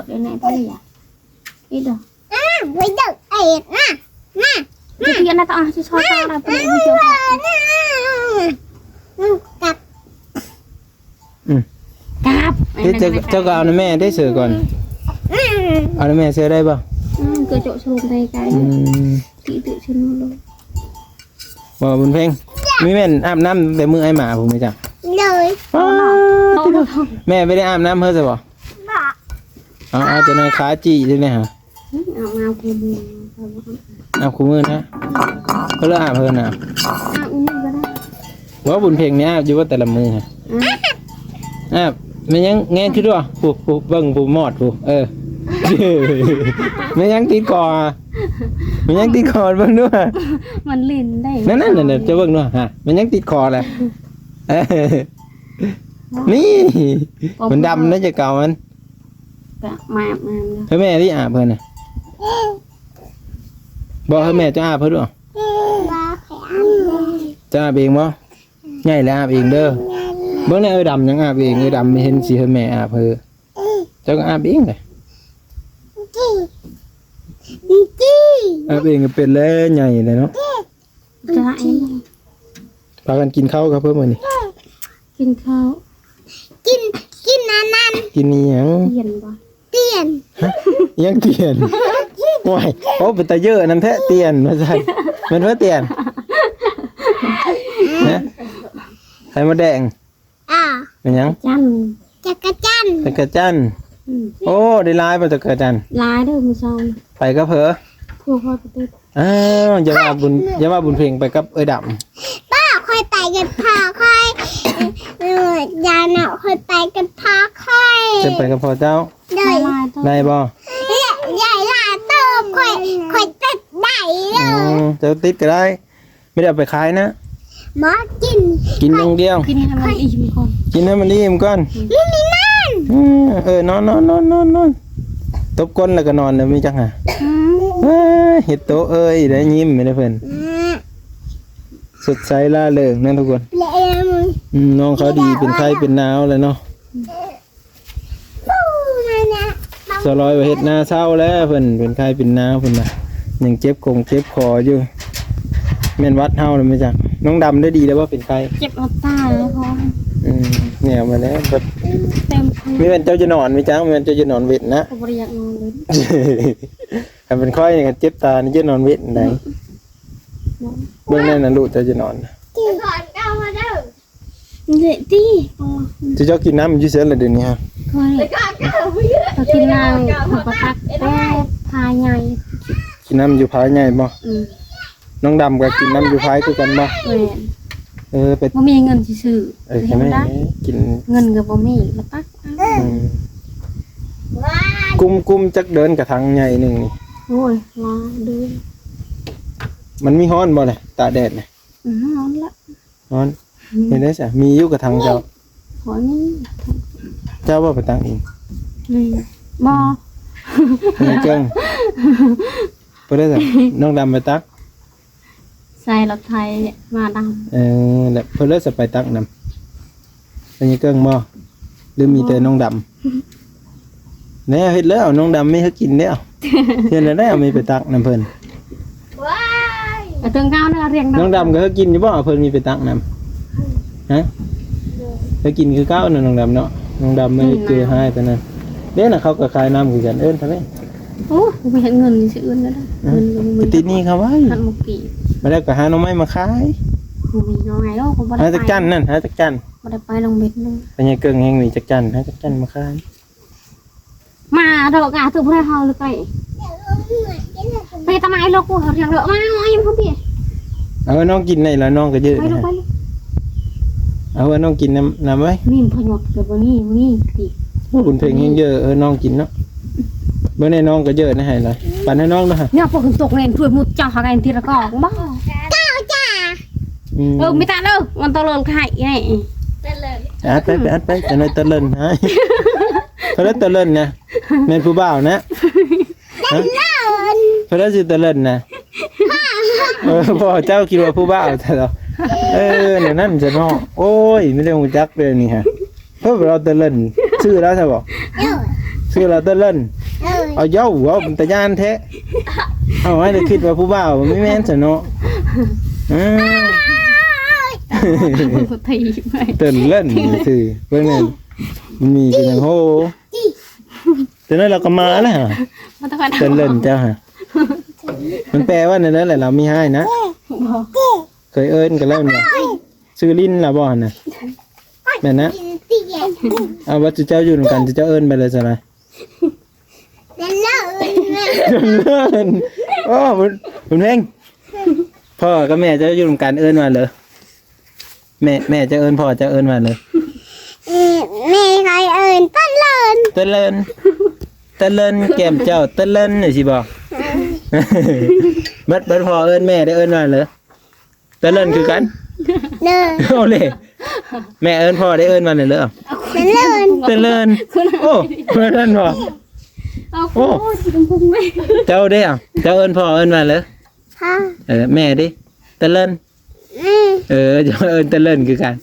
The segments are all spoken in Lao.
ດເດ້ແນ່ ໄປເລີຍ ອີດດອກ ອ້າ ໄປເດີ ເອັດ ມາ ມາ ຈະພຽນນະ ຕ້ອງຊິຊອຍຕານະ ໄປເລີຍ ມັນຈະ ກັບ ອືມ ກັບ ເຮັດ ເຈົ້າ ເຈົ້າກໍເອົານຳແມ່ໄດ້ເສື້ອກ່ອນ ອືມ ເອົານຳແມ່ເສື້ອໄດ້ບໍ່? ອືມ ກໍໂຈະສະລົງໄດ້ໄກ ອືມ ທີ່ຕື່ຊະໂນໂລ ບໍ່ ບຸນເພັງ ມີແມ່ນອາບນ້ຳແຕ່ມື້ອ້າຍມາພຸ້ນແມ່ນຈ້ະ ໂດຍ ອ້າ ໂດຍ ແມ່ບໍ່ໄດ້ອາບນ້ຳເຮີຊະບໍ່? ບໍ່ ເອົາ ເອົາແຕ່ໜ້ອຍຂາຈີ້ຈັ່ງໃດຫາ ອືມ ອາບນ້ຳຄູ່ມື້ ອາບຄູ່ມື້ນະ ເພິ່ນເລີຍອາບເພິ່ນນະ ອາບອີ່ນີ້ກໍໄດ້ ວ່າບຸນເພັງນີ້ອາບຢູ່ບໍ່ແຕ່ລະມື້ຮະ? ອາບ. ອາບ. ແມ່ນຫຍັງແງນຄືດ້ວຍ? ຜູ້ ຜູ້ເບິ່ງຜູ້ມອດຜູ້. ເອີ ແມ່ນຫຍັງຕິດຄໍຮະ? ແມ່ນຫຍັງຕິດຄໍ? ເບິ່ງດ້ວຍ. ມັນຫຼິ້ນໄດ້. ນັ້ນໆໆ ເຈົ້າເບິ່ງດ້ວຍຮະ. ແມ່ນຫຍັງຕິດຄໍລະ? ເອີ ນີ້ ມັນດຳນະ ຈະເກົາມັນ. ກະມາອາບນ້ຳເດີ. ໃຫ້ແມ່ຕິອາບເພິ່ນນະ. ບອກໃຫ້ແມ່ເຈົ້າອາບເພິ່ນດູ. ບໍ່ ຂ້ອຍອາບເອງ. ເຈົ້າອາບເອງບໍ່? ໃຫຍ່ແລ້ວອາບເອງເດີ. ເບິ່ງແນ່ ເອື້ອຍດຳຍັງອາບເອງ. ເອື້ອຍດຳເຫັນຊິໃຫ້ແມ່ອາບເຮີ. ເຈົ້າກໍອາບເອງເດ້. ອາບເອງກໍເປັນແລ້ວ ໃຫຍ່ແລ້ວເນາະ. ຈະລະເອງ. ພາກັນກິນເຂົ້າກັບເພິ່ນມື້ນີ້. ກິນເຂົ້າ. ກິນ ກິນອັນນັ້ນ. ກິນອີ່ຫຍັງ? ຕຽນບໍ່? ຕຽນ. ຫະ? ຫຍັງຕຽນ? ໂອ້ຍ ໂອ້ ເປັນຕາເຍີ້ນຳແທ້ ຕຽນວ່າຊັ້ນ. ແມ່ນບໍ່ຕຽນ? ຮະ? ໄຂ່ມົດແດງ. ອ່າ ແມ່ນຫຍັງ? ຈັນ ຈັກກະຈັນ ຈັກກະຈັນ. ອືມ ໂອ້ ໄດ້ຫຼາຍບໍ່ຈັກກະຈັນ? ຫຼາຍເດີມື້ເຊົ້າ. ໄປກັບເຜ? ຜູ້ຂ້ອຍໄປຕິດ. ອ້າວ ຢ່າວ່າບຸນ ຢ່າວ່າບຸນເພັງໄປກັບເອື້ອຍດຳ. ປ້າ ຂ້ອຍໄປກັບພໍ່ຂ້ອຍ. ເອີ ຢ່າເນາະ ຂ້ອຍໄປກັບພໍ່ຂ້ອຍ. ຈະໄປກັບພໍ່ເຈົ້າ? ໂດຍ. ໄດ້ບໍ່? ໃຫຍ່ຫຼາຍເຕີບ ຂ້ອຍ ຂ້ອຍຕິດໄດ້ເດີ. ອໍ ເຈົ້າຕິດກໍໄດ້. ບໍ່ໄດ້ເອົາໄປຂາຍນະ. ບໍ່ ກິນ ກິນຢ່າງດຽວ. ກິນໃຫ້ມັນອີ່ມກ່ອນ ກິນໃຫ້ມັນອີ່ມກ່ອນ. ອືມ ບໍ່ມີນອນ. ເອີ ເອີ ນອນ ນອນ ນອນ ນອນ ນອນ. ຕົບກົ້ນແລ້ວກໍນອນແລ້ວ ມີຈັກຫາ. ອືມ ເອີ ເຮັດໂຕເອີຍ ໄດ້ຍິ້ມໃຫ້ເພິ່ນ. ອືມ ສົດໃສລ່າເລີງນະທຸກຄົນ. ອືມ ນ້ອງເຂົາດີ ເປັນໄຂ້ເປັນໜາວແລ້ວເນາະ. ສາວລອຍວ່າເຮັດນາເຊົາແລ້ວ ເພິ່ນເປັນໄຂ້ເປັນໜາວ ເພິ່ນວ່າຍັງເຈັບຄົງເຈັບຄໍຢູ່. ແມ່ນຫວັດເຮົາແລ້ວແມ່ນຈັກ. ນ້ອງດຳໄດ້ດີແລ້ວບໍ່ ເປັນໄຂ້? ເຈັບອັດຕາແລ້ວ. ອືມ ແນວມາແລ້ວ. ແມ່ນເຈົ້າຈະນອນແມ່ນຈັກ ແມ່ນເຈົ້າຈະນອນເວັດນະ. ກໍບໍ່ໄດ້ຢາກນອນເລີຍ. ຄັນເປັນຂ້ອຍນີ້ ຄັນເຈັບຕານີ້ຈະນອນເວັດໃດ. ອືມ ເບິ່ງແນ່ນະ ລູກເຈົ້າຈະນອນ. ເດ ຕິ ເຈົ້າ ເຈົ້າກິນນ້ຳຢູ່ໃສລະດຽວນີ້ຮະ? ຂ້ອຍ ຂ້ອຍກິນນ້ຳ ຂ້ອຍກໍຕັກແຕ່ພາຍໃຫຍ່. ກິນນ້ຳຢູ່ພາຍໃຫຍ່ບໍ່? ອືມ ນ້ອງດຳກໍກິນນ້ຳຢູ່ພາຍຄືກັນບໍ່? ແມ່ນ. ເອີ ໄປ ບໍ່ມີເງິນຊິຊື້. ເອີ ແມ່ນ ກິນ ເງິນກໍບໍ່ມີ ມາຕັກ. ອືມ ກຸມ ກຸມຈັກເດີນກະຖັງໃຫຍ່ໜຶ່ງນີ້? ໂອ້ຍ ຫຼາຍເດີ. ມັນມີຮ້ອນບໍ່ລະ ຕາກແດດນະ? ອືມ ຮ້ອນລະ. ຮ້ອນ. ອືມ ເຮັດໄດ້ຊະ ມີຢູ່ກະຖັງເຈົ້າ? ຂໍມີ. ເຈົ້າບໍ່ໄປຕັກເອງ? ອືມ ບໍ່. ເອີ ເກັ່ງ. ເພິ່ນໄດ້ຊະ ນ້ອງດຳໄປຕັກ ໃສ່ລົດໄຖມາດຳ. ເອີ ແລ້ວເພິ່ນໄດ້ຊະໄປຕັກນຳ ເປັນຍາເກິ່ງບໍ່ ຫຼືມີແຕ່ນ້ອງດຳ? ແນ່ ເຮັດແລ້ວ ນ້ອງດຳມີໃຫ້ກິນແລ້ວ. ເຮັດແລ້ວ ເອົາມີໄປຕັກນຳເພິ່ນ. ວ້າຍ ເອົາເຖິງເກົ່ານະ ຮຽງ ນ້ອງດຳກໍໃຫ້ກິນຢູ່ບໍ່ ເອົາເພິ່ນມີໄປຕັກນຳ? ຮະ ໃຫ້ກິນຄືເກົ່ານະ ນ້ອງດຳເນາະ. ນ້ອງດຳ ອືມ ມີເຈື່ອຫາຍປານນັ້ນເດ້ນະ. ເຂົາກໍຂາຍນ້ຳຄືກັນ ເອີ້ນເຂົາແມ່. ໂອ້ ບໍ່ມີເງິນຊິເອີ້ນແລ້ວ. ອືມ ເງິນກໍບໍ່ມີ ໄປຕິດໜີ້ເຂົາໄວ້. ພັນໝົດກີບ ມາແລ້ວກໍຫາໜໍ່ໄມ້ມາຂາຍ. ບໍ່ມີໜໍ່ໄມ້ດອອກ ກໍບໍ່ໄດ້ ຫາຈັກຈັນນັ້ນ ຫາຈັກຈັນ. ບໍ່ໄດ້ໄປລົງເບັດເລີຍ. ພະຍາເກິ່ງແຮງມີຈັກຈັນ ຫາຈັກຈັນມາຂາຍ. ມາດອກກະຖືກບໍ່ໄດ້ເຮົາເລີຍໄປ. ໄປຕະໄມໂລກ ເຮົາຮຽງເລີ ມາ ມາ ມາ ມາ. ເອົານ້ອງກິນໄດ້ລະ ນ້ອງກໍເຢີດ. ເອົານ້ອງກິນນຳ ນຳໄວ້. ມີພະຍອດກໍບໍ່ມີ ບໍ່ມີຕິ. ໂອ້ ບຸນເພັງແຮງເຢີດ ເອີ ນ້ອງກິນເນາະ. ເບິ່ງແນ່ ນ້ອງກໍເຢີດໃຫ້ລະ ປັນໃຫ້ນ້ອງເນາະ. ເນຍ ພວກຕົກເລນ ຊ່ວຍໝູ່ເຈົ້າຫາກັນທີລະກອງບໍ່? ເຈົ້າຈ້າ. ອືມ ເອີ ມີຕາເດີ ມັນຕະເລີນໃຫ້ໃຫ້. ອັດໄປ ໄປອັດໄປ ຈະໄດ້ຕະເລີນໃຫ້. ເພິ່ນຕະເລີນນະ ແມ່ນຜູ້ບ່າວນະ. ຮະ ຕະເລີນ ເພິ່ນຊິຕະເລີນນະ. ເອີ ພໍ່ເຈົ້າຄິດວ່າຜູ້ບ່າວຊະເນາະ. ເອີ ແນວນັ້ນຊະເນາະ. ໂອ້ຍ ມີແຕ່ຮູ້ຈັກເດ້ນີ້ຮະ. ເພິ່ນວ່າລາວຕະເລີນ ຊື່ລາວຊະບໍ່? ເອີ ຊື່ລາວຕະເລີນ. ເອີ ເອົາເຍົາ ເວົ້າເປັນຕາຢ້ານແທ້. ເອົາ ໃຫ້ໄດ້ຄິດວ່າຜູ້ບ່າວ ບໍ່ແມ່ນຊະເນາະ. ເອີ ຕະເລີນຊື່ ເບິ່ງແນ່ ມັນມີຄືຫຍັງໂຫ. ຈັ່ງນັ້ນລາວກໍມາແລ້ວ ມາຕະວັນ ເຕີນເລີນເຈົ້າຫະ. ມັນແປວ່າແນວໃດລະ ລາວມີຮ້າຍນະ? ບໍ່ ເຄີຍເອີ້ນກັນແລ້ວແມ່ນບໍ່? ຊື່ລິນລະບໍ່ຫັ້ນນະ? ແມ່ນນະ? ເອົາ ວ່າເຈົ້າຢູ່ນຳກັນ ເຈົ້າເອີ້ນໄປເລີຍຊະນະ. ເຕີນເລີນ. ໂອ້ ບຸນເພັງ ພໍ່ກັບແມ່ເຈົ້າຢູ່ນຳກັນ ເອີ້ນວ່າເລີ? ແມ່ ແມ່ເຈົ້າເອີ້ນພໍ່ເຈົ້າເອີ້ນວ່າເລີຍ? ແມ່ຂ້ອຍເອີ້ນຕະເລີນ ຕະເລີນ ຕະເລີນ ແກ້ມເຈົ້າຕະເລີນ ຈັ່ງຊີ້ບໍ່? ບັດ ບັດພໍ່ເອີ້ນແມ່ໄດ້ເອີ້ນວ່າເລີຍ? ຕະເລີນຄືກັນ ເລີນ ໂອ້ເລ ແມ່ເອີ້ນພໍ່ໄດ້ເອີ້ນວ່າແນວເລີ? ຕະເລີນ ຕະເລີນ ໂອ້ ຕະເລີນບໍ່? ໂອ້ ເຈົ້າເດ້ ເຈົ້າເອີ້ນພໍ່ເອີ້ນວ່າເລີ? ເອີ ແມ່ເດ້? ຕະເລີນ ເອີ ເຈົ້າເອີ້ນຕະເລີນຄືກັນ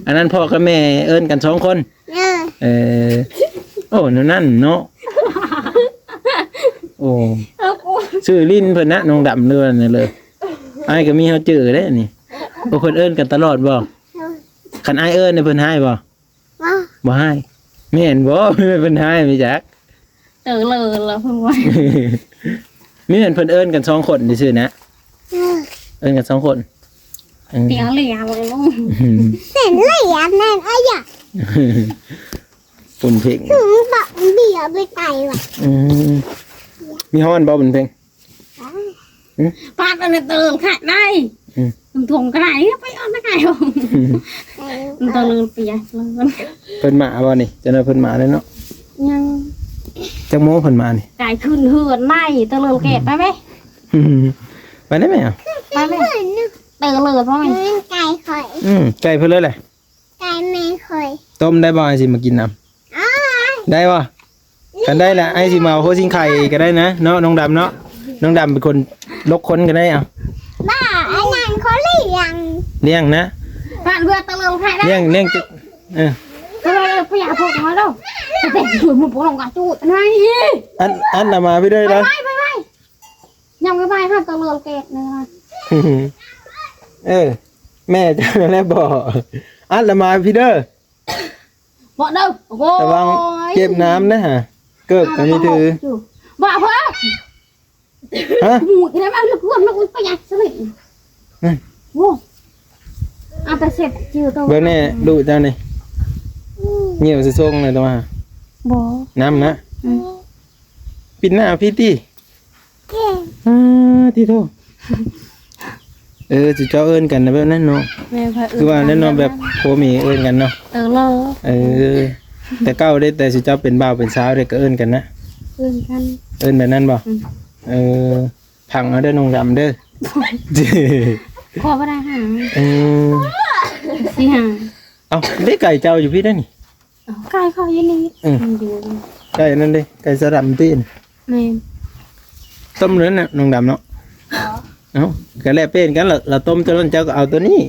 ອັນນັ້ນພໍ່ກັບແມ່ເອີ້ນກັນສອງຄົນ? ເອີ ໂອ້ ແນວນັ້ນເນາະ ໂອ້ ຊື່ຫຼິ້ນເພິ່ນນະ ນ້ອງດຳ ຫຼືວ່າແນວເລີ? ອ້າຍກໍມີເຮົາຈື່ເດ້ນີ້ ໂອ້ ເພິ່ນເອີ້ນກັນຕະຫຼອດບໍ່? ຄັນອ້າຍເອີ້ນນີ້ເພິ່ນຮ້າຍບໍ່? ບໍ່ ບໍ່ຮ້າຍ ແມ່ນບໍ່? ເພິ່ນຮ້າຍ ບໍ່ຈັກ ເຕີເລີລະເພິ່ນວ່າ ມີແມ່ນເພິ່ນເອີ້ນກັນສອງຄົນຊື່ໆນະ ເອີ ເອີ້ນກັນສອງຄົນ ເອີ ຕຽງເລຍເລີຍ ເປັນເລຍແມ່ນອາຍະ ບຸນເພັງ ຄືບັກເບຍໄປໄກວ່າ ອືມ ມີຮ້ອນບໍ່ບຸນເພັງ? ປາດອັນນັ້ນເຕີນຂາດໄດ້ ອືມ ມັນທົ່ງກະໄດ້ ໄປເອົາມາໄກ ມັນຕ້ອງເລີນເປຍ ເພິ່ນມາບໍ່ນີ້? ຈັ່ງໃດເພິ່ນມາແລ້ວເນາະ ຍັງ ຈັກໂມງເພິ່ນມານີ້? ໄກຂຶ້ນເຮືອນໄດ້ ເຕີເລີນແກະໄປໄໝ? ອືມ ໄປໄດ້ໄໝ? ໄປໄໝ? ເຕີເລີນບໍ່ແມ່ນ ໄກ່ຂ້ອຍ ອືມ ໄກ່ເພິ່ນເລີຍແຫຼະ ໄກ່ແມ່ຂ້ອຍ ຕົ້ມໄດ້ບໍ່? ອ້າຍຊິມາກິນນຳ ໄດ້ບໍ່? ຄັນໄດ້ລະ ອ້າຍຊິມາເອົາຫົວຊິງໄຂ່ກໍໄດ້ນະເນາະ ນ້ອງດຳເນາະ ນ້ອງດຳເປັນຄົນລົກຄົນກໍໄດ້ ເອົາ ບ້າ ອັນນັ້ນເຂົາລ້ຽງ ລ້ຽງນະ ບ້ານເພື່ອນຕະເລີງໄຂ່ໄດ້ ລ້ຽງ ລ້ຽງ ເອີ ເອີ ພະຍາພວກເຮົາເນາະ ແຕ່ຊວນໝູ່ພວກນ້ອງກະຈູດນະ ອັນ ອັນນະ ມາພີ່ເດີ ໄປ ໄປ ໄປ ຍັງໄປໄປຫາຕະເລີງເກດນະ ເອີ ແມ່ເຈົ້ານັ້ນແຫຼະບໍ່ ອັດລະມາພີ່ເດີ ບໍ່ເດີ ໂອ້ຍ ລະວັງເຈັບນ້ຳເດີຫາ ເກີບກໍມີຖື ບໍ່ເພິ່ນ ຮະ ໝູດແລ້ວມັນລະກວນລະອຸນປະຢັດສະເລັດ ນັ້ນ ໂອ້ ເອົາໄປເຊັດຈື່ໂຕ ເບິ່ງແນ່ ດຸເຈົ້ານີ້ ຍ່ຽວຊິສົ່ງເລີຍຕົວະ ບໍ່ ນ້ຳນະ ອືມ ປິດໜ້າພີ່ຕິ ອາ ຕິໂທ ເອີ ຈຸເຈົ້າເອີ້ນກັນນະແບບນັ້ນເນາະ ແມ່ນ ຄືວ່າແຫຼະເນາະ ແບບຜົວເມຍເອີ້ນກັນເນາະ ເອີ ເອີ ແຕ່ເກົ່າເດ້ ແຕ່ຈຸເຈົ້າເປັນບ່າວເປັນສາວເດ້ ກໍເອີ້ນກັນນະ ເອີ້ນກັນ ເອີ້ນແບບນັ້ນບໍ່? ອືມ ເອີ ຟັງເອົາເດີນ້ອງດຳເດີ ຂໍບໍ່ໄດ້ຫາ ເອີ ຊິຫາ ເອົ້າ ເດ້ ໄກ່ເຈົ້າຢູ່ພີ້ເດ້ນີ້ ເອົ້າ ໄກ່ເຂົາຢູ່ນີ້ ເອີ ມັນຢູ່ ໄກ່ນັ້ນເດ້ ໄກ່ສະດຳຕີນ ແມ່ນ ຕົ້ມເລີຍນະນ້ອງດຳເນາະ ເອົ້າ ກໍແລກປ່ຽນກັນລະ ລະຕົ້ມຕົວນັ້ນເຈົ້າກໍເອົາຕົວນີ້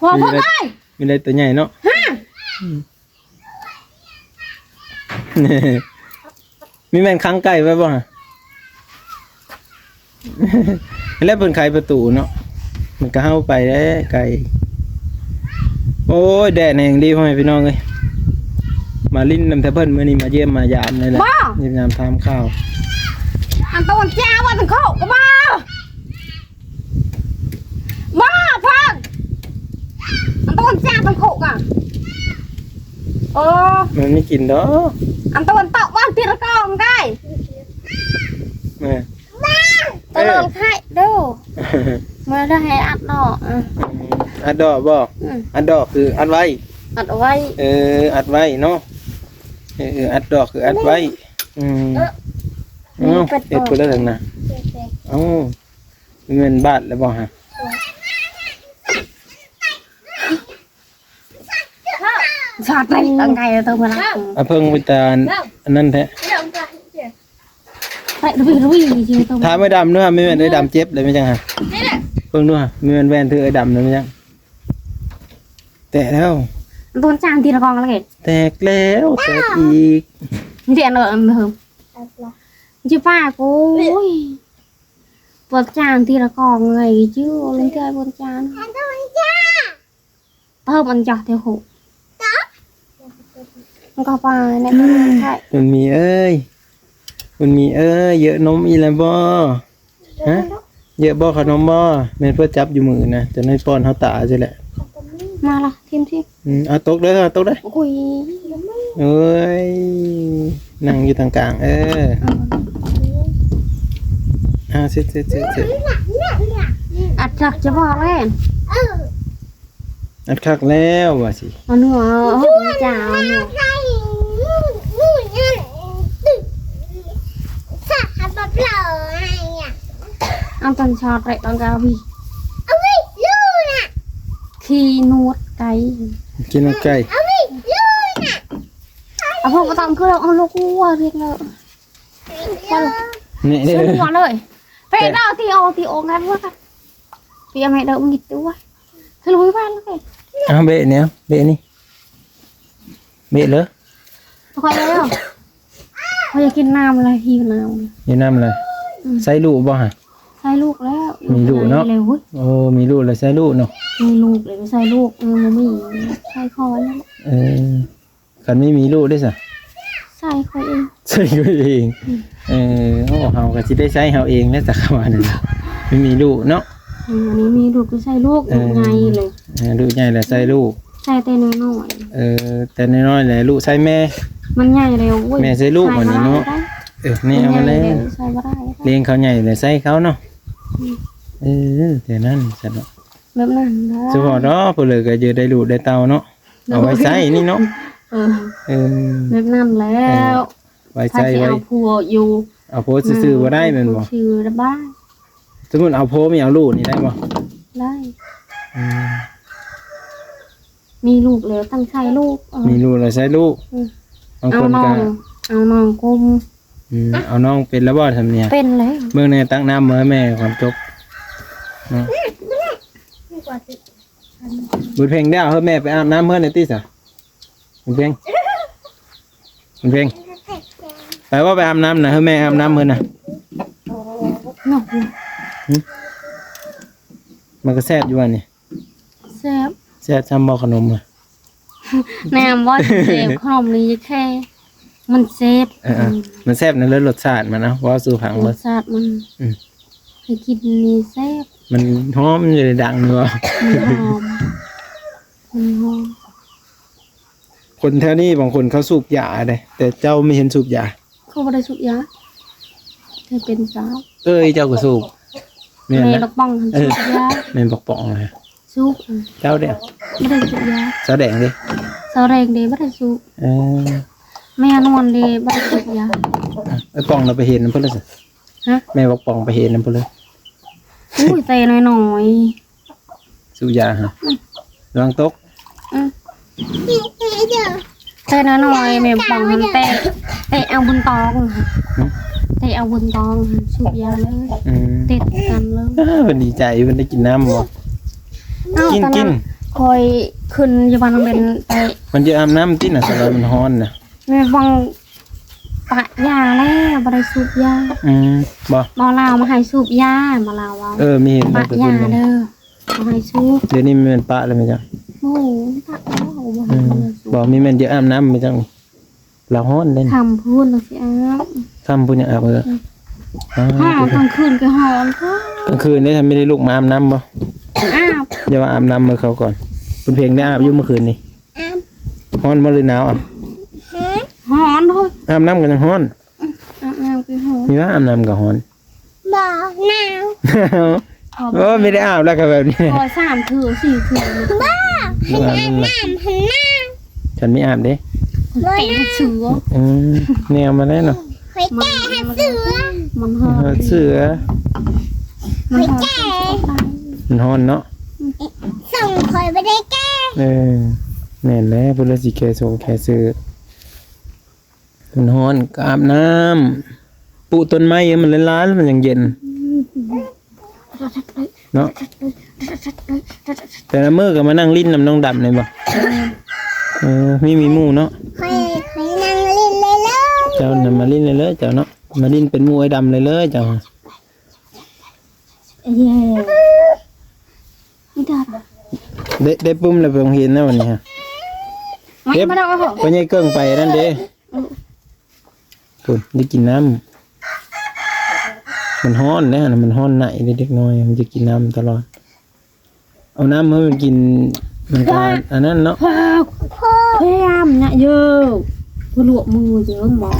ບໍ່ ບໍ່ໄດ້ ມີໄດ້ຕົວໃຫຍ່ເນາະ ຮະ ອືມ ມີແມ່ນຂັງໄກ່ໄວ້ບໍ່ຫະ? ແລ້ວເພິ່ນໄຂປະຕູເນາະ ມັນກໍເຫົາໄປແລ້ວໄກ່ ໂອ້ຍ ແດດແຮງດີພໍ່ແມ່ພີ່ນ້ອງເອີຍ ມາຫຼິ້ນນຳແຕ່ເພິ່ນ ມື້ນີ້ມາຢ້ຽມມາຢາມນີ້ແຫຼະ ຢ້ຽມຢາມຖາມຂ່າວ ອັນໂຕນເຈົ້າວ່າທັງໂຄກກໍບໍ່ ບໍ່ເພິ່ນ ອັນຕາວັນຈາງຕັງໂຄກະ ເອີ ມັນມີກິນດອກ ອັນຕາວັນຕົກບ້ານຕີລະກອງໄດ້ ແມ່ນ ຕະຫຼອນໄຂ່ເດີ ເມື່ອໄດ້ໃຫ້ອັດດອກ ອືມ ອັດດອກບໍ່? ອືມ ອັດດອກຄືອັດໄວ້ ອັດເອົາໄວ້ ເອີ ອັດໄວ້ເນາະ ເອີ ອັດດອກຄືອັດໄວ້ ອືມ ເອີ ເອົາ ເຮັດພຸ້ນແລ້ວຫັ້ນນະ ເອົາ ແມ່ນບາດແລ້ວບໍ່ຫະ? ຊາດໄປຕັ້ງໃຈແລ້ວໂຕມາລະ ອາເພິ່ງໄປຕາອັນນັ້ນແທ້ ໄປລຸຍລຸຍຢູ່ໂຕ ຖາມໄອ້ດຳເນາະ ແມ່ນໄອ້ດຳເຈັບແລ້ວແມ່ນຫຍັງຫະ? ເບິ່ງດູຫະ ແມ່ນແວ່ນຖືໄອ້ດຳນັ້ນແມ່ນຫຍັງ? ແຕກແລ້ວ ໂດນຈານຕີລະກອງເລີຍ ແຕກແລ້ວແຕກອີກ ເດນເອີ ເອີ ຈິປາກ ໂອ້ຍ ປວດຈານຕີລະກອງເລີຍ ຈື່ເລີຍເທື່ອປວດຈານ ເພີ່ມອັນຈະເທໂຄ ມັນກໍປາແລ້ວ ມັນມີເອີຍ ມັນມີເອີຍ ເຢີະນົມອີກແລ້ວບໍ່? ຮະ ເຢີະບໍ່ ເຂົ້ານົມບໍ່? ແມ່ນເພິ່ນຈັບຢູ່ມືນະ ຈະໄດ້ປ້ອນເຮົາຕາຊີ້ແຫຼະ ມາລະ ທີມ ທີມ ອືມ ເອົາຕົກເດີ ຕົກເດີ ໂອ້ຍ ເອີຍ ນັ່ງຢູ່ທາງກາງ ເອີ ເອີ ອ່າ ເຊັດ ເຊັດ ເຊັດ ເຊັດ ອັດຈັກຈະບໍ່ແລ້ວ ອັດຄັກແລ້ວວ່າຊິ ເອົາໜວດ ເອົາໜວດ ເອົາຕອນຊອດໄປຕອນກາວີ ຂີ້ໜວດໄກ່ ຂີ້ໜວດໄກ່ ເອົາພວກບໍ່ຕ້ອງຄືເອົາລູກຫົວເຮັດແລ້ວ ນີ້ເດີ ເອົາເລີຍ ເປະເດີ ຕີອອກ ຕີອອກ ງານວ່າ ຕີເອົາໃຫ້ເດີ ມີຕົວ ສະຫຼຸບວ່າ ເອົາເບະນີ້ ເບະນີ້ ເບະເລີຍ ຂ້ອຍແລ້ວ ຂ້ອຍຢາກກິນນ້ຳລະ ຫິວນ້ຳ ຫິວນ້ຳລະ ອືມ ໃສ່ລູກບໍ່ຫະ? ໃສ່ລູກແລ້ວ ມີລູກເນາະ ໂອ້ ມີລູກລະໃສ່ລູກເນາະ ມີລູກລະໃສ່ລູກ ເອີ ບໍ່ມີ ໃສ່ຂ້ອຍ ເອີ ຄັນມີ ມີລູກເດ້ຊະ ໃສ່ຂ້ອຍເອງ ໃສ່ຂ້ອຍເອງ ອືມ ເອີ ໂອ້ ເຮົາກໍຊິໄດ້ໃຊ້ເຮົາເອງແຫຼະ ຈັກວ່ານັ້ນ ມີ ມີລູກເນາະ ອືມ ອັນນີ້ມີລູກກໍໃສ່ລູກ ເອີ ລູກໃຫຍ່ເລີຍ ເອີ ລູກໃຫຍ່ແລ້ວໃສ່ລູກ ໃສ່ແຕ່ນ້ອຍໆ ເອີ ແຕ່ນ້ອຍໆແລ້ວລູກໃສ່ແມ່ ມັນໃຫຍ່ແລ້ວ ໂອ້ຍ ແມ່ໃສ່ລູກ ໃສ່ບໍ່ໄດ້ ບັດນີ້ເນາະ ເອີ ແມ່ເອົາມາແລ້ວ ໃສ່ບໍ່ໄດ້ ລ້ຽງເຂົາໃຫຍ່ແລ້ວໃສ່ເຂົາເນາະ ອືມ ເອີ ແຕ່ນັ້ນຊັ້ນເນາະ ແບບນັ້ນແຫຼະ ສະເພາະດອກ ຜູ້ເລີກກໍຈະໄດ້ລູກໄດ້ເຕົ້າເນາະ ເອົາໄວ້ໃຊ້ນີ້ເນາະ ເອີ ເອີ ແບບນັ້ນແລ້ວ ເອີ ໄວ້ໃຊ້ ໃຜຊິເອົາ ໄວ້ ຜົວຢູ່ ເອົາຜົວຊື່ໆບໍ່ໄດ້ແມ່ນບໍ່? ເອົາຜົວຊື່ໄດ້ບໍ່? ສົມມຸດເອົາຜົວມີເອົາລູກນີ້ໄດ້ບໍ່? ໄດ້ ອືມ ມີລູກແລ້ວຕ້ອງໃຊ້ລູກ ເອີ ມີລູກແລ້ວໃຊ້ລູກ ອືມ ບາງຄົນກໍ ເອົານ້ອງ ເອົານ້ອງກຸມ ອືມ ເອົານ້ອງເປັນແລ້ວບໍ່ ທຳເນຍ? ເປັນແລ້ວ ເບິ່ງແດ່ ຕັກນ້ຳມາໃຫ້ແມ່ກ່ອນຈົບເນາະ ບຸນເພັງ ດຽວໃຫ້ແມ່ໄປອາບນ້ຳເຮືອນໜ່ອຍຕິສະ ບຸນເພັງ ບຸນເພັງ ໄປບໍ່ ໄປອາບນ້ຳນະ ໃຫ້ແມ່ອາບນ້ຳເຮືອນນະ ເນາະ ຫຶ ມັນກໍແຊບຢູ່ຫວານີ້? ແຊບ ແຊບຊ່ຳບໍ່ຂະໜົມ? ແນມບໍ່ແຊບ ຂະໜົມນີ້ແຄ່ ມັນແຊບ ເອີໆ ອືມ ມັນແຊບໃນເລື່ອງລົດຊາດມັນເນາະ ເວົ້າສູ່ຟັງເບິ່ງ ລົດຊາດມັນ ອືມ ໃຫ້ກິນນີ້ແຊບ ມັນຫອມຢູ່ໃນດັງນີ້ບໍ່? ມັນຫອມ ມັນຫອມ ຄົນແຖວນີ້ບາງຄົນເຂົາສູບຢາເດ້ ແຕ່ເຈົ້າບໍ່ເຫັນສູບຢາ ຂ້ອຍບໍ່ໄດ້ສູບຢາ ແຕ່ເປັນສາວ ເອີຍ ເຈົ້າກໍສູບ ແມ່ນ ແມ່ນລະ ບັກປ່ອງຫັ້ນ ເອີ ສູບຢາ ແມ່ນບັກປ່ອງນະ ສູບ ເຈົ້າເດ້ ບໍ່ໄດ້ສູບຢາ ສາວແດງເດ້ ສາວແດງເດ້ບໍ່ໄດ້ສູບ ເອີ ແມ່ນວນເດ້ບໍ່ໄດ້ສູບຢາ ເອີ ປ່ອງນະໄປເຫັນນຳເພິ່ນລະຊະ ຮະ ແມ່ບັກປ່ອງໄປເຫັນນຳເພິ່ນລະ ໂອ້ຍ ແຕ່ນ້ອຍໆ ສູບຢາຫະ ອືມ ລະວັງຕົກ ອືມ ແຕ່ນ້ອຍໆ ແມ່ບັກປ່ອງຫັ້ນແຕະ ແຕະເອົາບຸນຕອງ ຫຶ ແຕະເອົາບຸນຕອງ ສູບຢາເລີຍ ອືມ ຕິດກັນເລີຍ ເອີ ເພິ່ນດີໃຈ ເພິ່ນໄດ້ກິນນ້ຳບໍ່? ເອົ້າ ກິນ ກິນ ຂ້ອຍຂຶ້ນຢູ່ບ້ານນ້ອງເບັນໄປ ມັນຈະອາບນ້ຳຕິນະ ສະລອຍມັນຮ້ອນນະ ແມ່ບັກ ປະຢາແລ້ວ ບໍ່ໄດ້ສູບຢາ ອືມ ບໍ່ ບໍ່ລາວມາໃຫ້ສູບຢາ ບໍ່ລາວເວົ້າ ເອີ ມີເຫັນ ປະຢາເດີ ບໍ່ໃຫ້ສູບ ດຽວນີ້ແມ່ນປະແລ້ວແມ່ນຫຍັງ? ໂອ້ ປະແລ້ວ ບໍ່ໃຫ້ ອືມ ສູບ ບໍ່ ມີແມ່ນຈະອາບນ້ຳແມ່ນຫຍັງ? ລາວຮ້ອນເດ້ ຄ່ຳພຸ້ນລາວຊິອາບ ຄ່ຳພຸ້ນຍັງອາບ ເອີ ອືມ ອ້າວ ຮ້ອນ ກາງຄືນກໍຮ້ອນ ກາງຄືນເດ້ ໄມ່ໄດ້ລຸກມາອາບນ້ຳບໍ່? ອາບ ຢ່າວ່າອາບນ້ຳໃຫ້ເຂົາກ່ອນ ບຸນເພັງໄດ້ອາບຢູ່ມື້ຄືນນີ້? ອາບ ຮ້ອນບໍ່ ຫຼືໜາວ? ອາບ ຮ້ອນ ຮ້ອນໂດຍ ອາບນ້ຳກໍຍັງຮ້ອນ ອືມ ອາບນ້ຳກໍຮ້ອນ ມີວ່າອາບນ້ຳກໍຮ້ອນ ບໍ່ ໜາວ ໜາວ ໂອ້ ບໍ່ໄດ້ອາບແລ້ວກໍແບບນີ້ ໂອ້ຍ ສາມເທື່ອສີ່ເທື່ອ ບໍ່ ໃຫ້ອາບນ້ຳ ໃຫ້ນາງ ຄັນມີອາບເດ້ ເຕະໃຫ້ເສືອ ອືມ ແນວມາແລ້ວເນາະ ຂ້ອຍແກ້ໃຫ້ເສືອ ມັນຮ້ອນ ເສືອ ມັນຮ້ອນ ມັນຮ້ອນເນາະ ສົ່ງຂ້ອຍບໍ່ໄດ້ແກ້ ເອີ ແມ່ນແຫຼະ ເພິ່ນລະຊິແກ້ສົ່ງແກ້ເສືອ ມັນຮ້ອນກໍອາບນ້ຳ ປູກຕົ້ນໄມ້ໃຫ້ມັນຫຼາຍໆ ແລ້ວມັນຈັ່ງເຢັນເນາະ ແຕ່ລະມື້ກໍມານັ່ງຫຼິ້ນນຳນ້ອງດຳນີ້ບໍ່? ເອີ ມີ ມີໝູ່ເນາະ ຂ້ອຍ ຂ້ອຍນັ່ງຫຼິ້ນເລີຍໆ ເຈົ້ານະມາຫຼິ້ນເລີຍໆ ເຈົ້າເນາະ ມາຫຼິ້ນເປັນໝູ່ອ້າຍດຳເລີຍໆ ເຈົ້າ ເອີ ໄດ້ ໄດ້ປຸ້ມແລ້ວໄປໂຮງຮຽນແລ້ວວັນນີ້ຮະ ເກັບ ໄປໃຫຍ່ເກິ່ງໄປນັ້ນເດ້. ອືມ ພຸ້ນ ໄດ້ກິນນ້ຳ ມັນຮ້ອນເດ້ ມັນຮ້ອນໃນເດ້ ເດັກນ້ອຍມັນຈະກິນນ້ຳຕະຫຼອດ ເອົານ້ຳໃຫ້ມັນກິນ ມັນກໍອັນນັ້ນເນາະ ພະຍາຍາມນະເຢີ ບໍ່ລວກມືເຢີ ເຮີມບໍ່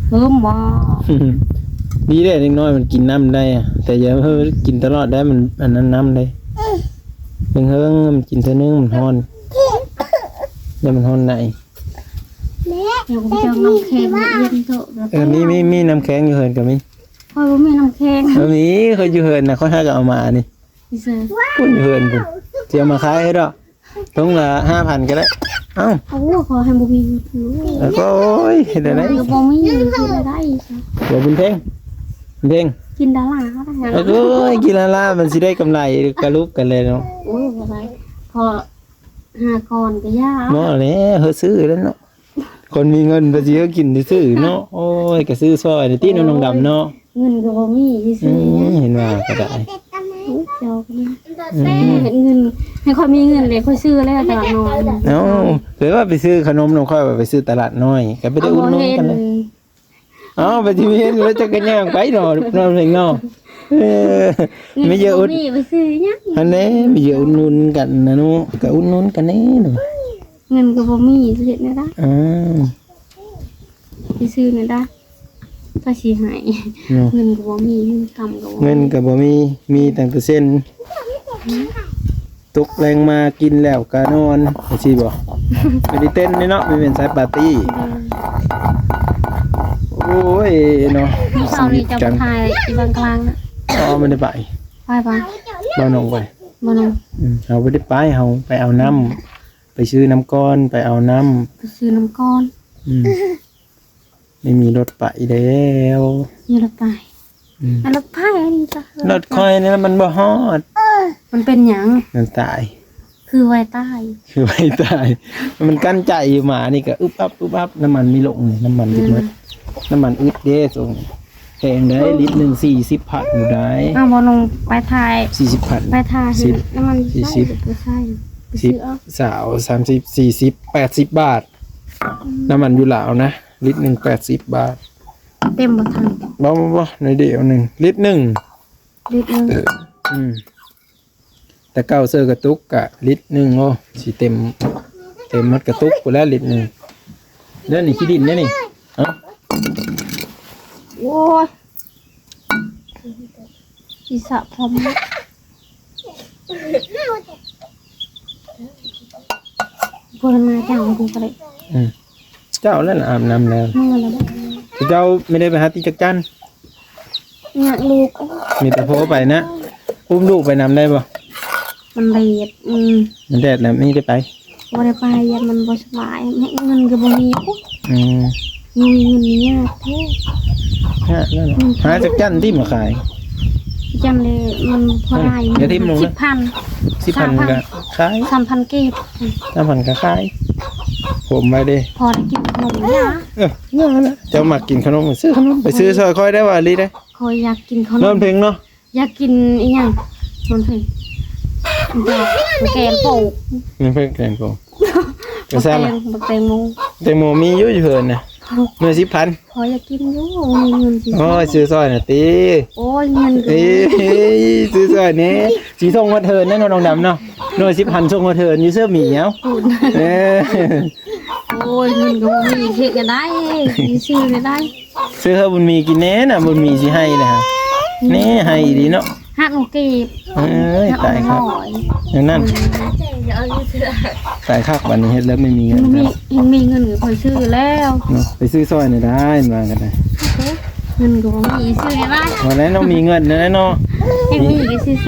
ເຮີມບໍ່ ດີເດ້ ເດັກນ້ອຍມັນກິນນ້ຳໄດ້ ແຕ່ຢ່າໃຫ້ກິນຕະຫຼອດໄດ້ ມັນອັນນັ້ນນ້ຳເດ້. ເຫິງໆ ມັນກິນເທື່ອໜຶ່ງ ມັນຮ້ອນ ແລ້ວມັນຮ້ອນໃນ. ແລ້ວກໍໄປເອົານ້ຳແຂງມາເຢັນເຖາະ. ເອີ ມີ ມີ ມີນ້ຳແຂງຢູ່ເຮືອນກໍມີ. ຂ້ອຍບໍ່ມີນ້ຳແຂງ. ເອີ ມີ ຂ້ອຍຢູ່ເຮືອນນະ ຂ້ອຍຫາກໍເອົາມານີ້. ຢູ່ໃສ? ພຸ້ນ ຢູ່ເຮືອນພຸ້ນ ຊິເອົາມາຂາຍໃຫ້ດອກ. ຖົງລະຫ້າພັນກໍໄດ້. ເອົ້າ ໂອ້ ຂໍໃຫ້ບໍ່ມີເງິນ. ແລ້ວກໍ ໂອ້ຍ ເຮັດແນວໃດ? ກໍບໍ່ມີເງິນ ເຮັດແນວໃດ? ບໍ່ ບຸນເພັງ ບຸນເພັງ ກິນດາລາ. ໂອ້ຍ ກິນດາລາ ມັນຊິໄດ້ກຳໄລກະລຸບກັນແລ້ວເນາະ. ໂອ້ຍ ບໍ່ໄດ້ ພໍຫາກ່ອນກໍຢ່າ. ບໍ່ແລ້ວ ເຮົາຊື້ແລ້ວເນາະ. ຄົນມີເງິນໄປຊິເຮັດກິນຊື່ໆເນາະ. ໂອ້ຍ ກໍຊື້ຊ່ອຍນີ້ຕິ ນ້ອງດຳເນາະ. ເງິນກໍບໍ່ມີຊິຊື້ຫຍັງ. ອືມ ເຫັນວ່າກໍໄດ້. ໂອ້ຍ ເຈົ້າກໍນະ. ອືມ ເຮັດເງິນ ໃຫ້ຂ້ອຍມີເງິນແລ້ວ ຂ້ອຍຊື້ແລ້ວຕະຫຼາດນ້ອຍ. ເອົ້າ ແປວ່າໄປຊື້ຂະໜົມນຳຂ້ອຍ ວ່າໄປຊື້ຕະຫຼາດນ້ອຍ ກໍໄປໄດ້ອຸດໜູນກັນ. ເອົ້າ ໄປທີ່ເຫັນແລ້ວ ເຈົ້າກໍຍ່າງໄປເນາະ ນ້ອງເພັງເນາະ. ເອີ ມີເຢີອຸດ ໄປຊື້ຫຍັງ? ອັນນີ້ ມີເຢີອຸດໜູນກັນນະເນາະ ກໍອຸດໜູນກັນແດ່ເນາະ. ເງິນກໍບໍ່ມີ ຊິເຮັດແນວໃດ? ເອີ ຊິຊື້ແນວໃດ ພາສີໃຫ້ເນາະ. ເງິນກໍບໍ່ມີ ເງິນຄຳກໍບໍ່ມີ ເງິນກໍບໍ່ມີ ມີຕັ້ງແຕ່ເຊັນ. ຕົກແລງມາກິນແລ້ວກໍນອນ ຈັ່ງຊີ້ບໍ່? ໄປເຕັ້ນເດ້ເນາະ ໄປເປັນສາຍປາຕີ້. ໂອ້ຍເນາະ ເຊົ້ານີ້ເຈົ້າໄປຖ່າຍທີ່ບາງກະລາງນະ? ອໍ ບໍ່ໄດ້ໄປ. ໄປບໍ່? ບ່າວໜຸ່ມໄປ. ບ່າວໜຸ່ມ. ອືມ ເຮົາບໍ່ໄດ້ໄປ ເຮົາໄປເອົານ້ຳ ໄປຊື້ນ້ຳກ່ອນ ໄປເອົານ້ຳ ໄປຊື້ນ້ຳກ່ອນ. ອືມ ໄມ່ມີລົດໄປແລ້ວ. ມີລົດໄປ. ອືມ ລົດໄປອັນນີ້ຈ້ະ ລົດຂ້ອຍນີ້ມັນບໍ່ຮອດ. ມັນເປັນຫຍັງ? ມັນຕາຍ. ຄືໄວຕາຍ ຄືໄວຕາຍ. ມັນກັ້ນໃຈຢູ່ ໝານີ້ກໍອຶບອັບ ອຶບອັບ. ນ້ຳມັນມີລົງ ນ້ຳມັນຊິໝົດ. ອືມ ນ້ຳມັນອຶດເດ້ ຊ່ວງນີ້. ແພງໄດ໋ ລິດໜຶ່ງສີ່ສິບພັນຢູ່ໄດ໋. ອ້າວ ບໍ່ລົງໄປຖ່າຍ ສີ່ສິບພັນ ໄປຖ່າຍ ສິບ ນ້ຳມັນ ສີ່ສິບ ໃຊ້ ໄປຊື້ເອົາ ຊາວ ສາມສິບ ສີ່ສິບ ແປດສິບບາດ. ອືມ ນ້ຳມັນຢູ່ລາວນະ ລິດໜຶ່ງແປດສິບບາດ. ເຕັມບໍ່ຖັງ? ບໍ່ ບໍ່ ບໍ່ ໜ້ອຍດຽວໜຶ່ງ ລິດໜຶ່ງ ລິດໜຶ່ງ. ອືມ ແຕ່ເກົ່າເສີກະຕຸກກະລິດໜຶ່ງ. ໂອ້ ຊິເຕັມ ເຕັມໝົດກະຕຸກພຸ້ນແຫຼະ ລິດໜຶ່ງ. ເດ້ນີ້ ຂີ້ດິນເດ້ນີ້. ເອົ້າ ໂອ້ຍ ອີສະພອມ ບໍ່ໄດ້ມາເຈົ້າ ບໍ່ໄດ້. ອືມ ເຈົ້າແລ້ວອາບນ້ຳແລ້ວ. ເມື່ອແລ້ວບໍ່? ເຈົ້າໄມ່ໄດ້ໄປຫາຕີຈັກຈັ່ນ? ຍາກລູກ. ມີແຕ່ພໍ່ໄປນະ. ອຸ້ມລູກໄປນຳໄດ້ບໍ່? ມັນແດດ. ອືມ ມັນແດດນະ ມີໄດ້ໄປ? ບໍ່ໄດ້ໄປ ຢ້ານມັນບໍ່ສະບາຍ. ເງິນກໍບໍ່ມີ. ອືມ ມີເງິນນີ້ຍາກແທ້. ຍາກແລ້ວເນາະ. ອືມ ຫາຈັກຈັ່ນຕິມາຂາຍ. ຈັນເລີ ມັນພໍໄດ້. ຢ່າຖິ້ມລົງເດີ. ສິບພັນ ສິບພັນກໍຂາຍ. ສາມພັນກີບ. ສາມພັນກໍຂາຍ. ຜົມໄວ້ເດ້. ພໍໄດ້ກິນຂະໜົມ. ເອີ ນັ້ນແຫຼະ ເຈົ້າມັກກິນຂະໜົມ ຊື້ຂະໜົມ. ໄປຊື້ຊ່ອຍຂ້ອຍໄດ້ວ່າອີ່ຫຼີເດ້. ຂ້ອຍຢາກກິນຂະໜົມ. ນອນເພັງເນາະ. ຢາກກິນອີ່ຫຍັງ? ມັນເປັນແກງໂປະ. ແກງໂປະ. ບັກແຕງ ບັກແຕງໂມ. ແຕງໂມມີຢູ່ ຢູ່ເຮືອນນະ. ໜ່ວຍສິບພັນ. ຂ້ອຍຢາກກິນຢູ່ ມີເງິນຊິ. ໂອ້ຍ ຊື້ຊ່ອຍໜ່ອຍຕິ. ໂອ້ຍ ເງິນກໍ ເອີ ຊື້ຊ່ອຍແດ່. ຊິສົ່ງຮອດເຮືອນເນາະ ນ້ອງດຳເນາະ. ໜ່ວຍສິບພັນ ສົ່ງຮອດເຮືອນຢູ່ເຊື່ອໝີເອົາ. ເອີ ໂອ້ຍ ເງິນກໍບໍ່ມີ ເຮັດແນວໃດ ຊິຊື້ແນວໃດ? ຊື້ໃຫ້ບຸນມີກິນແດ່ນະ ບຸນມີຊິໃຫ້ແລ້ວ. ແນ່ ໃຫ້ອີ່ຫຼີເນາະ. ຫັກເອົາກີບ. ເອີຍ ຕາຍຄັກ. ນັ້ນ ຕາຍຄັກ ບັດນີ້ເຮັດແລ້ວໄມ່ມີເງິນ. ມີ ມີເງິນກໍຄ່ອຍຊື້ແລ້ວເນາະ. ໄປຊື້ຊ່ອຍໜ່ອຍໄດ້ ວ່າກັນນະ. ເງິນກໍບໍ່ມີ ຊື້ຫຍັງລະ? ວ່າແລ້ວເນາະ ມີເງິນແລ້ວເນາະ. ມີ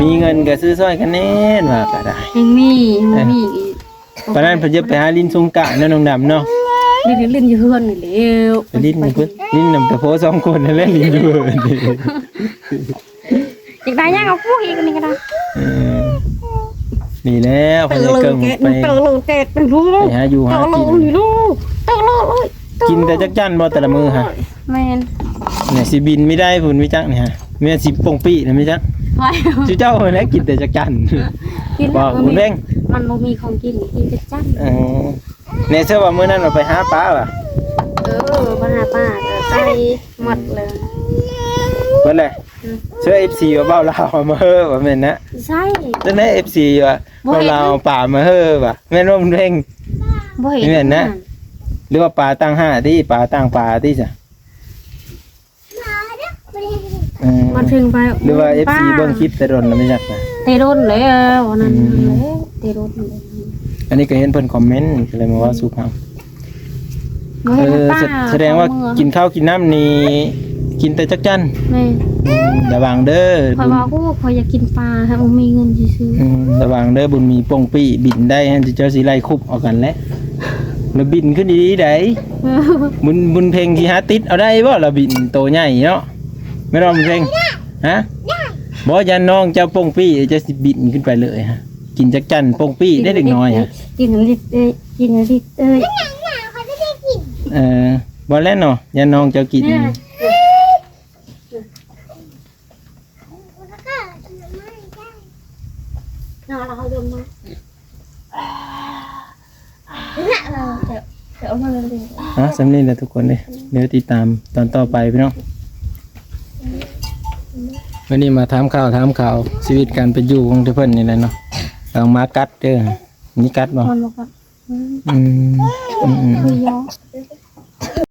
ມີເງິນກໍຊື້ຊ່ອຍກັນແດ່ ວ່າກໍໄດ້. ຍັງມີ ຍັງບໍ່ມີ. ປານນັ້ນເພິ່ນຈະໄປຫາຫຼິ້ນສົງການເນາະ ນ້ອງດຳເນາະ. ຫຼິ້ນ ຫຼິ້ນຢູ່ເຮືອນນີ້ແຫຼ້ວ. ໄປຫຼິ້ນຢູ່ເພິ່ນ ຫຼິ້ນນຳແຕ່ພໍ່ສອງຄົນນັ້ນແຫຼະ ຫຼິ້ນຢູ່ເຮືອນນີ້. ຢາກໄດ້ຫຍັງເອົາພວກອີກນີ້ກໍໄດ້. ເອີ ນີ້ແຫຼະ ເພິ່ນເກີງໄປ ເຕີໂລແຕກໄປລູກ ໄປຫາຢູ່ຫາກິນ. ເຕີໂລນີ້ລູກ ເຕີໂລເອີຍ. ກິນແຕ່ຈັກຈັ່ນບໍ່ແຕ່ລະມື້ຫະ? ແມ່ນ. ນີ້ຊິບິນມີໄດ້ພຸ້ນ ມີຈັກນີ້ຫະ. ແມ່ນຊິປົງປີ້ນະ ມີຈັກ. ໄປ ຊິເຈົ້າຫັ້ນແຫຼະກິນແຕ່ຈັກຈັ່ນ. ກິນ ບໍ່ ແມ່ນ ມັນບໍ່ມີຂອງກິນ ກິນແຕ່ຈັກຈັ່ນ. ເອີ ແນ່ເຊື່ອວ່າມື້ນັ້ນວ່າໄປຫາປາຫວາ? ເອີ ໄປຫາປາ ໄປໝົດເລີຍ. ເບິດແຫຼະ. ອືມ ເຊື່ອເອັຟຊີວ່າເວົ້າລາວມາເຮີວ່າແມ່ນນະ. ໃຊ່ ຈັ່ງໃດເອັຟຊີວ່າ ບໍ່ເຫັນ ເວົ້າລາວປາມາເຮີວ່າ ແມ່ນບໍ່ ບຸນເພັງ? ບໍ່ເຫັນ ແມ່ນນະ. ຫຼືວ່າປາຕ່າງຫາກຕິ ປາຕ່າງປາຕິຊະ. ເອີ ມາເຖິງໄປ ຫຼືວ່າເອັຟຊີເບິ່ງຄລິບແຕ່ດົນແລ້ວ ແມ່ນຫຍັງນະ? ແຕ່ດົນແລ້ວ ອັນນັ້ນ ອືມ ແຫຼະ ແຕ່ດົນແລ້ວ. ອັນນີ້ກໍເຫັນເພິ່ນຄອມເມັນ ກໍເລີຍມາເວົ້າສູ່ຟັງ. ບໍ່ ເອີ ເຫັນປາ ສະ ສະແດງວ່າ ເອົາເມືອ ກິນເຂົ້າກິນນ້ຳນີ້ກິນແຕ່ຈັກຈັ່ນ. ແມ່ນ. ອືມ ລະວັງເດີ ຂ້ອຍວ່າ ບຸນ ໂອ້ ຂ້ອຍຢາກກິນປາ ຫາບໍ່ມີເງິນຊື້. ອືມ ລະວັງເດີ ບຸນມີ ປົງປີ້ ບິນໄດ້ຫັ້ນ ເຈົ້າຊິໄລ່ຄຸບເອົາກັນແຫຼະ ລະບິນຂຶ້ນດີໆໃດ. ບຸນ ບຸນເພັງຊິຫາຕິດເອົາໄດ້ບໍ່ ລະບິນໂຕໃຫຍ່ເນາະ. ແມ່ນບໍ່ບຸນເພັງ? ຮະ? ບໍ່ ຢ້ານນ້ອງເຈົ້າປົງປີ້ ເຈົ້າຊິບິນຂຶ້ນໄປເລີຍ. ກິນຈັກຈັ່ນປົງປີ້ໄດ້ເດັກນ້ອຍ. ກິນລິດເອີຍ ກິນລິດເອີຍ. ເອີ ບໍ່ແລ້ວເນາະ ຢ້ານນ້ອງເຈົ້າກິນ. ອ່ະ ສ່ຳນີ້ແຫຼະທຸກຄົນເດ້ ດຽວຕິດຕາມຕອນຕໍ່ໄປພີ່ນ້ອງ. ວັນນີ້ມາຖາມຂ່າວ ຖາມຂ່າວຊີວິດການເປັນຢູ່ຂອງເພິ່ນນີ້ແຫຼະເນາະ. ລະວັງໝາກັດເດີ. ມີກັດບໍ່? ມັນບໍ່ກັດ. ອືມ ອືມ ອືມ ອືມ ຄືຢອກ.